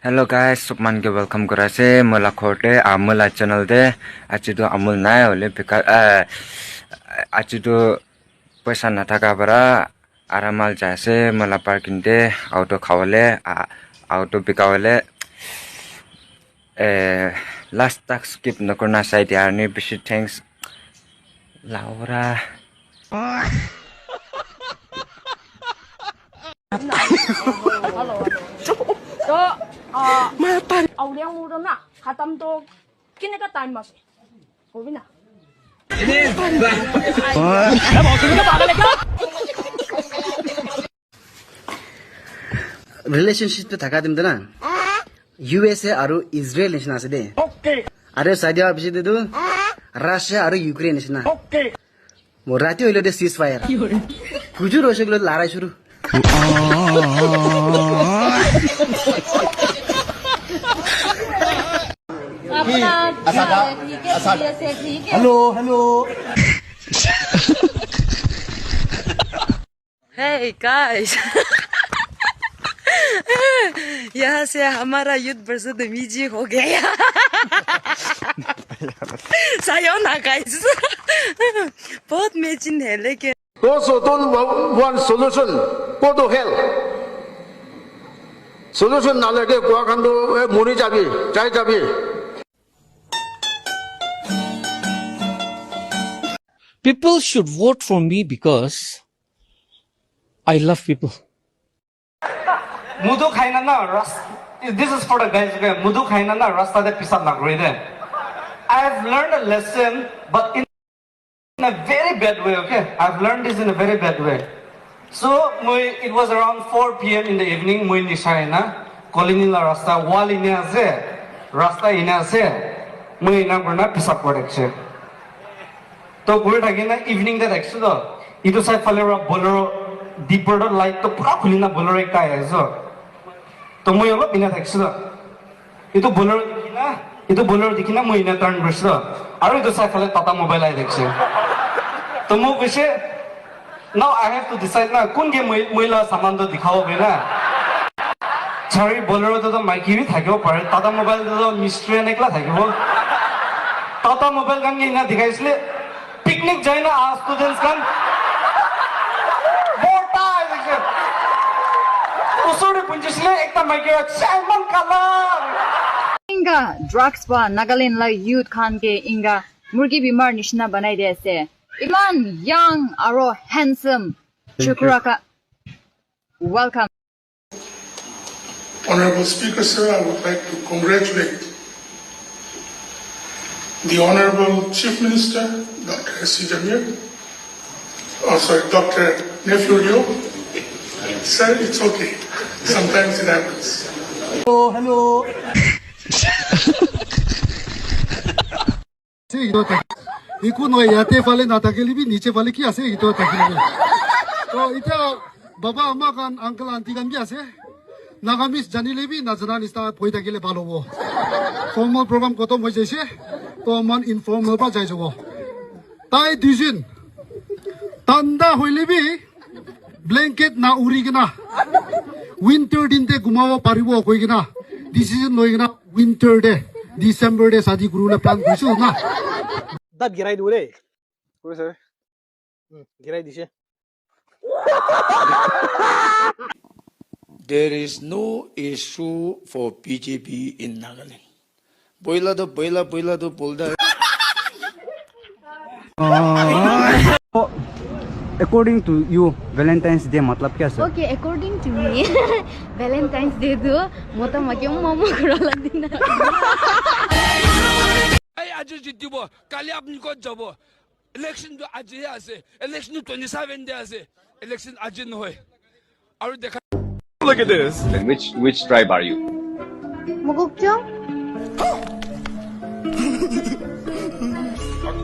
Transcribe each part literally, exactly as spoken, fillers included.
Hello guys, sob manu ke welcome kura ase moi la ghor te, ah, moi la channel te. Aji tu amul nai hoile bika, ah, aji tu paisa nathaka para aramal jai ase moi la parking te auto khawale, ah, auto bikawale. Eh, last tak skip nakurna sai dia karne bishi thanks. Laura. तो आ, अवलिया मुरो ना खत्म तो कितने का टाइम बस होगी ना? Relationship te thaka time te na U S A aru Israel nishina ase de. Okay. Aru Saudi Arabia te tu Russia aru Ukraine nishina. Okay. Mo rati hoile de ceasefire. Kujur hoise koile larai shuru. अपना ठीक है, ठीक है, ठीक है। Hello, hello. Hey guys, यहाँ से हमारा यूथ बदमाशी हो गया। Sayona guys, बहुत matching है लेकिन। Those who don't wa- want solution, go to hell. Solution nalage koa khan tu, eh, mori jabi, jai jabi. People should vote for me because I love people. Mudu khaina na ras. This is for the guys, okay? Mudu khaina na rasta de pisab nagori de. I have learned a lesson, but in a very bad way, okay? I've learned this in a very bad way. So, moi, it was around four p m in the evening, moi nisha ina, colony la rasta, wall ina ase, rasta ina ase, moi ina kurna pisab kore thakise. To kuri thaki na evening te thakise to, itu side phale para Bolero, dipor to light to pura khuli na Bolero ekta ahi ase to. To moi olop ina thakise to. Itu Bolero dikhi na, itu Bolero dikhi na moi ina turn kurise to. Aru itu side phale Tata Mobile ahi thakise. To moi koise, now I have to decide na, kun ke moi, moi la saman to dikhabo koi na. Chari Bolero to, to maiki bi thakibo pare, Tata Mobile to, to mistri khan ekla thakibo. Tata Mobile khan ke ina dikhaisile, picnic jai na aha students khan. Borta ahi thakise. Usor te punchise le ekta maiki para, "Chai, mon kala." Inga drugs pa Nagaland la youth khan ke inga murgi bimar nishina banai de ase. Iman young aro handsome chukra ka. Welcome. Honorable Speaker, sir, I would like to congratulate the Honorable Chief Minister, Doctor S C Jamir, oh, sorry, Doctor Neiphiu Rio. Sir, it's okay. Sometimes it happens. Hello, hello. Ase etu thaki-, eku nohoi, yate phale nathakile bi niche phale ki ase etu thaki lage. To itya baba ama khan, uncle aunty khan bi ase. Nagamese janile bi najana nishina boi thakile bhal hobo. Formal program khotom hoi jaise, to aman informal pa jai jabo. Tai duijun thanda hoile bi blanket na uri kena winter din te gumabo paribo koi kena decision loi kena winter te, December te shadi kuribole plan kurisu na. Dab girai dibo de. Koi sir. Hmm, girai dise. There is no issue for B J P in Nagaland. Boila to boila, boila to bolda. According to you, Valentine's Day matlab kya ase? Okay, according to me, Valentine's Day tu mota maiki mama kura la din ase. Ai, aji jitibo, kali apni kot jabo? Election tu aji he ase. Election tu twenty seven te ase. Election aji nohoi. Aru dekha. Look at this. Then which, which tribe are you? Mokokchung.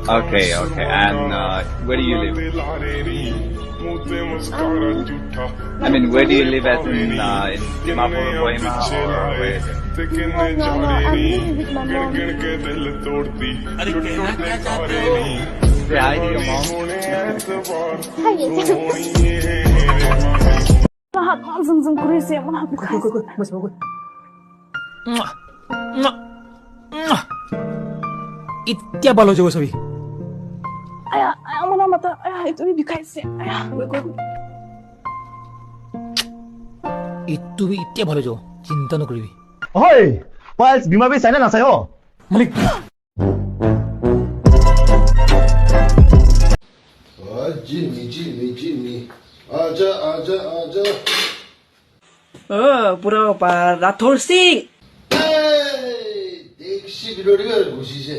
Okay, okay. And, uh, where do you live? Um, I mean, where do you live at in, uh, in Dimapur, Kohima, or where is it? No, no, no, I'm living with my mom. अरे, कहना क्या चाहते हो? Say hi to your mom. Hi. Wala hat mal zung zung kuri ase, wala hat. Koi, koi, koi, koi, mas, koi, koi. Mwah. Mwah. Mwah. Itya bhal hoibo sabi. Aya, aya, mona mata, aya, itu bi bikai ase. Aya, goi, goi, goi. Itu bi itya bhal hoibo. Chinta nokoribi. Oi, piles bima bi saina nasai ho. Malik. Ah, Jimmy, Jimmy, Jimmy. Aja, aja, aja. Oh, pura pa Rathor Singh. Hey, dekhi bidori ghusi se.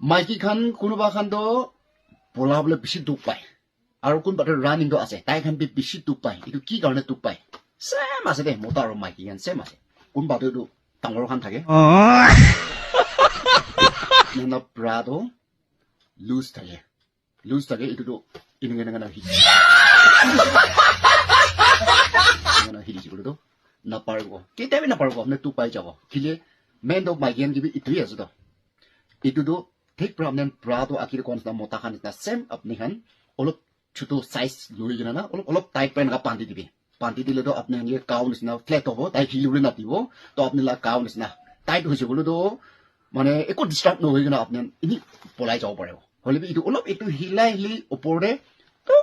Maiki khan kunuba khan toh pola bole bishi dukh pai. Aru kunba toh running toh ase, tai khan bi bishi dukh pai. Etu ki karne dukh pai? Same ase de, mota aru maiki khan same ase. Kunba toh etu dangor khan thake. Nana bra toh loose thake. Loose thake, etu toh eneka eneka na hili. Eneka na hili jibole toh naparibo. Ketia bi naparibo, apni dukh pai jabo. Kile main toh maiki khan ke bi etu hi ase toh. Etu tu thik pra apni khan pra tu akir kon sa mota khan na same apni khan olop chutu size loi kena na olop olop tight pra eneka bandi dibi. Bandi dile tu apni khan ke cow nisna flat hobo, tai hili uri na dibo. To apni la cow nisna tight hoise koile tu mane eko disturb nohoi kena apni khan ini polai jabo paribo. Hoile bi etu olop etu hilai hili opor te to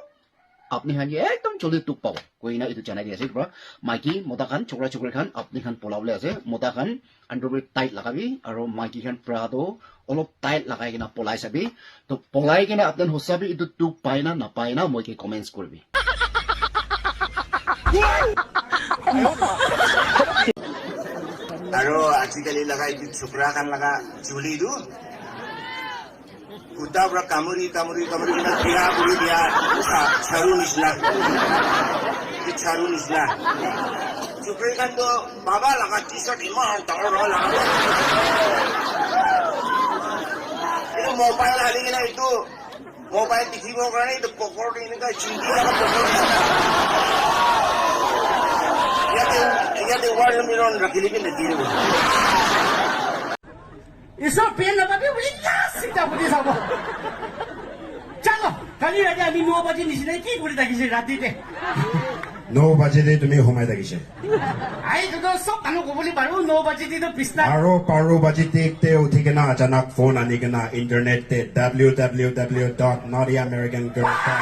apni khan ke ekdom joldi dukh pabo. Koi na etu janai di ase pra maiki mota khan chokra chokri khan apni khan pola bole ase. Mota khan underwear tight lagabi, aro maiki khan pra toh olop tight lagai kena polai sabi. To polai kena apni khan hosa bi etu dukh pai na napai na moi ke comments kuribi. Aro ajikali laga etu chokra khan laga chuli tu kuta pra kamuri, kamuri, kamuri kena biya kuri dia, cha-, charu nishina. Ki charu nishina. Chukri khan toh baba laga T-shirt iman dangor dangor laga. Etu mobile hali kena etu mobile dikhibo karne etu pokor te eneka chindi laga pokor. Yate, yate watermelon rakhile bi nadire bo. Isor pen napabi buli last sita buli sabo. Chalo, kali rati ami no baji nisina ki kuri thakise rati te. No baji te tumi humai thakise. Ai to to sob manu kobole paru no baji te to bisna. Aro paru baji te te uthi kena achanak phone ani kena internet te W W W dot naughty american girl dot com.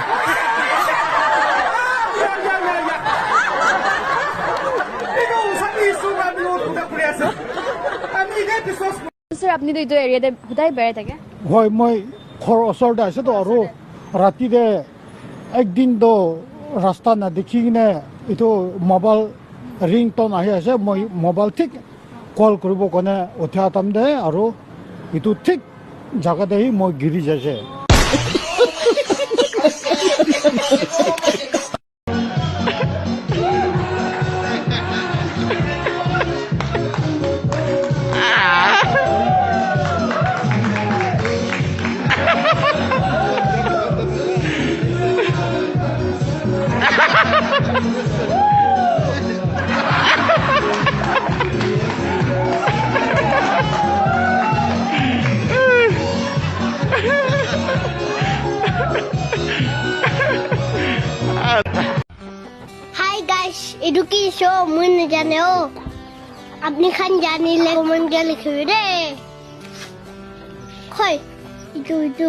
Etu usabi isu ba mi no kuda kuri ase. Ami ide bisos Sir, apni to etu area te hodai berai thake? Hoi, moi ghor osor te ase to, aru rati te ekdin to rasta na dekhi kine etu mobile ringtone ahi ase, moi mobile thik call kuribo karne uthia time te aru etu thik jaga te hi moi giri jaise. Hi guys, etu ki show moi najane o. Apni khan janile comment te likhibi de. Khoi, etu, etu.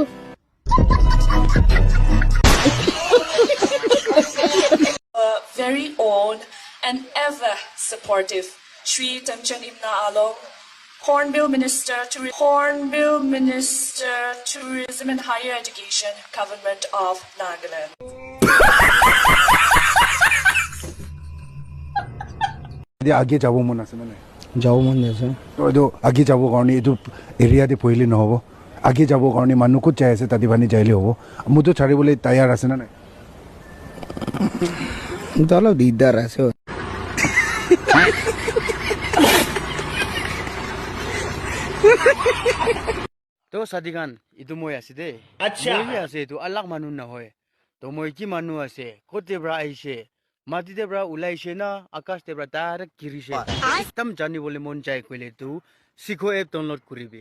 Our very own and ever supportive Shri Thangchang Imna Along, Hornbill Minister, Touri-, Hornbill Minister, Tourism and Higher Education, Government of Nagaland. Dia age jabo mon ase na nai? Jabo mon ase. To etu age jabo karne etu area te bohile nohobo. Age jabo karne manu kot jai ase tate pani jaile hobo. Moi to chari bole tayar ase na nai? Etu olop digdar ase. To sadi khan, etu moi ase de. Acha. Moi hi ase, etu alag manu nahoi. To moi ki manu ase, kote pra ahishe, mati te pra ulaishe na, akash te pra direct girishe. Ekdam jani bole mon jai koile tu, Sikho app download kuribi.